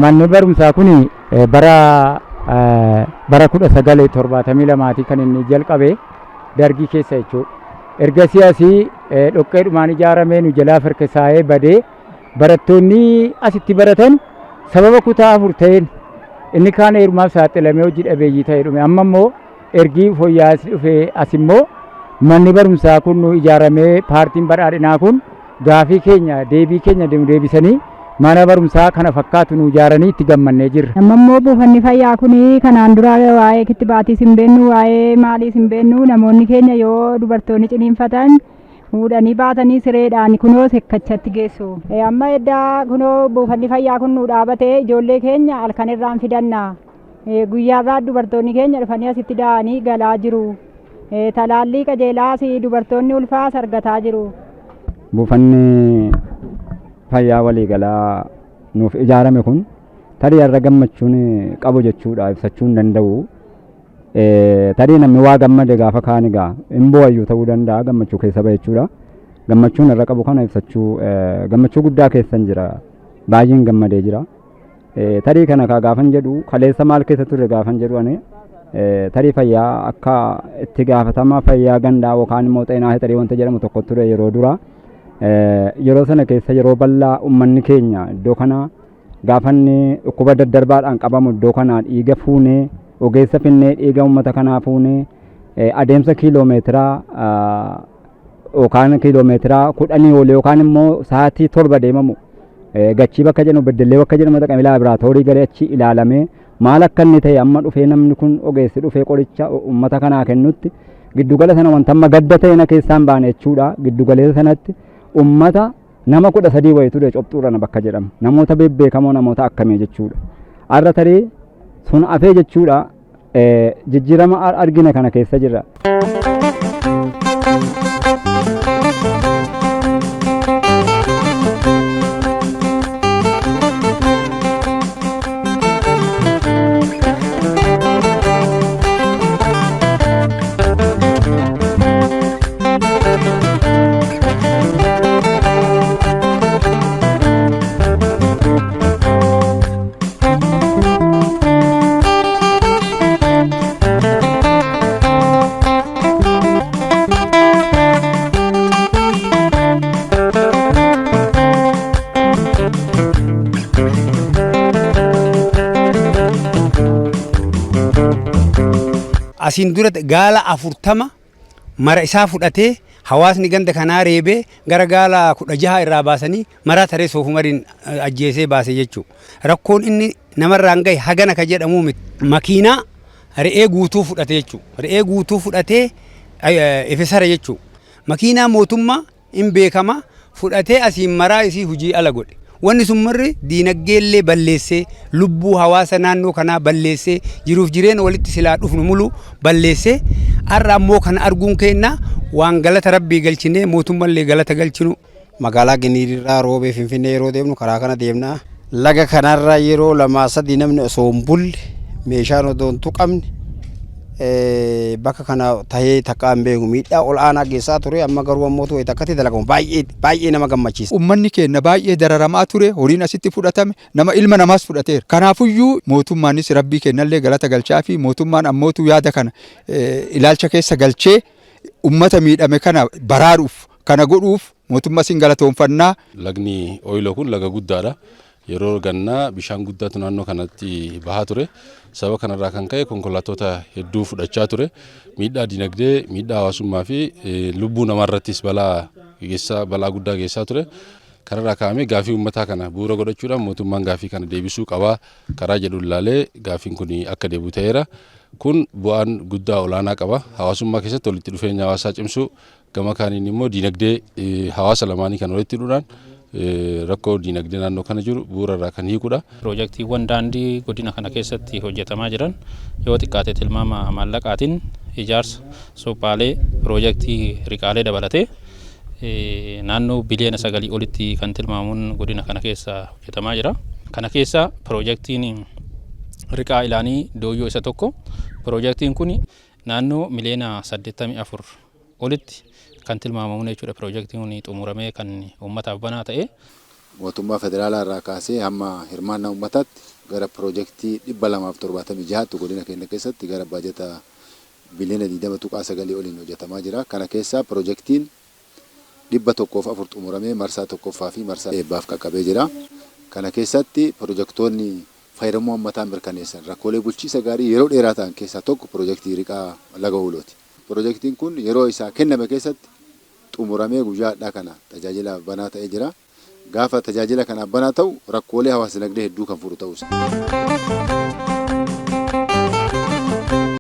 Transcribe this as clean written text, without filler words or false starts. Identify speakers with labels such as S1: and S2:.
S1: Manni barumsaa kun bara 1972 kan inni jalqabe Dargii keessa jechuudha. Ergasii asii dhoqqeedhumaan ijaaramee nu jalaa firkisaa'ee badee, barattoonni asitti baratan sababa kutaa 4 ta'een inni kaan heerumaaf saaxilamee hojii dhabeeyyii ta'ee dhume. Amma immoo ergii fooyya'aa dhufee as immoo manni barumsaa kun nu ijaaramee, paartiin Badhaadhinaa kun gaafii keenya deebii keenya nu deebisanii mana barumsaa kana fakkaatu nu ijaaranii itti gammannee jirra.
S2: Amma immoo buufanni fayyaa kun kanaan dura waa'ee kittibaatiis hin beennu, waa'ee maaliis hin beennu. Namoonni keenya yoo dubartoonni ciniinfatan fuudhanii baatanii sireedhaan kunoo sekkachatti geessu. Amma eddaa kunoo buufanni fayyaa kun nu dhaabate, ijoollee keenya halkan irraan fidanna. Guyyaarraa dubartoonni keenya dhufanii asitti da'anii galaa jiru. Talaallii qajeelaas dubartoonni ulfaas argataa jiru.
S3: Buufanni fayyaa waliigalaa nuuf ijaarame kun tarii har'a gammachuun qabu jechuudha ibsachuu hin danda'u. Tarii namni waa gammade gaafa kaan egaa hin bo'ayyuu ta'uu danda'a, gammachuu keessa bahe jechuudha. Gammachuun irra qabu kana ibsachuu, gammachuu guddaa keessan jira. Baay'een gammadee jira. Tarii kana kaa gaafan jedhu, kaleessa maal keessa ture gaafan jedhu, ani tarii fayyaa akka itti gaafatama fayyaa gandaa yookaan immoo xeenaa tarii wanta jedhamu tokko ture yeroo dura. Yeroo sana keessa yeroo bal'aa uummanni keenya iddoo kana gaafanni dhukkuba daddarbaadhaan qabamu, iddoo kanaa dhiiga fuunee, ogeessa finnee, dhiiga uummata kanaa fuunee, adeemsa kiiloomeetiraa yookaan kiiloomeetiraa 10 ol yookaan immoo sa'aatii 7 deemamu, Gachii bakka jedhamu, Beddellee bakka jedhamu dhaqamee laaboraatoorii galee achi ilaalamee maal akka inni ta'e, amma dhufee namni kun ogeessi dhufee qoricha uummata kanaa kennutti, giddugala sana wanta amma gadda ta'e na keessaan baane jechuudha. Giddugaleessa sanatti uummata nama 13 wayii ture Cobxuurana bakka jedhamu, namoota bebbeekamoo, namoota akkamii jechuudha. Har'a tarii sun hafee jechuudha, jijjiirama argina kana keessa jirra.
S4: Asiin dura gaala 40 mara isaa fudhatee, hawaasni ganda kanaa reebee gara gaala 16 irraa baasanii maraa taree Soofumariin ajjeesee baase jechuudha. Rakkoon inni namarraan gahe hagana ka jedhamuu miti. Makiinaa re'ee guutuu fudhate jechuudha. Re'ee guutuu fudhatee ifisara jechuudha. Makiinaa mootummaa hin beekama fudhatee asiin maraa isii hojii ala godhe. Wanni sun marri diinagdeellee balleessee, lubbuu hawaasa naannoo kanaa balleessee, jiruuf jireenya walitti silaa dhufnu mulu balleessee, har'a ammoo kana arguun keenna waan galata Rabbii galchinee mootummallee galata galchinu.
S5: Magaalaa Giniirirraa Roobee Finfinnee yeroo deemnu karaa kana deemna. Laga kanarra yeroo lamaa sadii namni osoo hin bulle, meeshaan osoo hin tuqamne bakka kana tahee takkaa hin beeku, miidhaa ol aanaa geessaa ture. Amma garuu ammoo ta'e takkatti dalagamu baay'ee baay'ee nama gammachiisa.
S6: Uummanni keenya baay'ee dararamaa ture, horiin asitti fudhatame, nama ilma namaas fudhateera. Kanaafuyyuu mootummaanis Rabbii kennallee galata galchaa fi mootummaan ammootu yaada kana ilaalcha keessa galchee uummata miidhame kana baraaruuf kana godhuuf mootummaa sin galatoonfannaa.
S7: Lagni Ooyiloo kun laga guddaadha. Yeroo gannaa bishaan guddaatu naannoo kanatti bahaa ture. Sababa kanarraa kan ka'e konkolaattota hedduu fudhachaa ture. Miidhaa dinagdee, miidhaa hawaasummaa fi lubbuu namaarrattis balaa geessaa, balaa guddaa geessaa ture. Kanarraa ka'amee gaafii uummataa kana bu'uura godhachuudhaan mootummaan gaafii kana deebisuu qabaa karaa jedhu ilaalee gaafiin kun akka deebi'u ta'eera. Kun bu'aan guddaa olaanaa qaba. Hawaasummaa keessatti walitti dhufeenya hawaasaa cimsuu, gama kaaniin immoo dinagdee hawaasa lamaanii kan walitti hidhuudhaan rakkoo dinagdee naannoo kana jiru bu'uura irraa kan hiikudha.
S8: Piroojaktiiwwan daandii godina kana keessatti hojjetamaa jiran yoo xiqqaate tilmaama maallaqaatiin ijaarsa suphaalee piroojaktii riqaalee dabalatee naannoo biliyoona 9 olitti kan tilmaamuun godina kana keessa hojjetamaa jira. Kana keessa piroojaktiin riqaa Ilaanii Dooyyoo isa tokko. Piroojaktiin kun naannoo miliyoona 84 olitti kan tilmaamamu jechuudha. Piroojaktiin kun xumuramee kan uummataaf banaa ta'e.
S9: Mootummaa federaalaa irraa kaasee hamma hirmaannaa uummataatti gara piroojeektii 276tti godina keenya keessatti gara baajata biliyoona 20.9 oliin hojjetamaa jira. Kana keessaa piroojeektiin 104 xumuramee marsaa tokkoffaa fi marsaa eebbaaf qaqqabee jira. Kana keessatti piroojeektoonni fayyadamummaa uummataa mirkaneessan rakkoolee bulchiinsa gaarii yeroo dheeraa ta'an keessaa tokko piroojeektii riqaa laga Huulooti. Piroojeektiin kun yeroo isaa kenname keessatti xumuramee guyyaa har'aa kana tajaajilaaf banaa ta'ee jira. Gaafa tajaajila kanaaf banaa ta'u rakkoolee hawaas dinagdee hedduu kan furu ta'uus.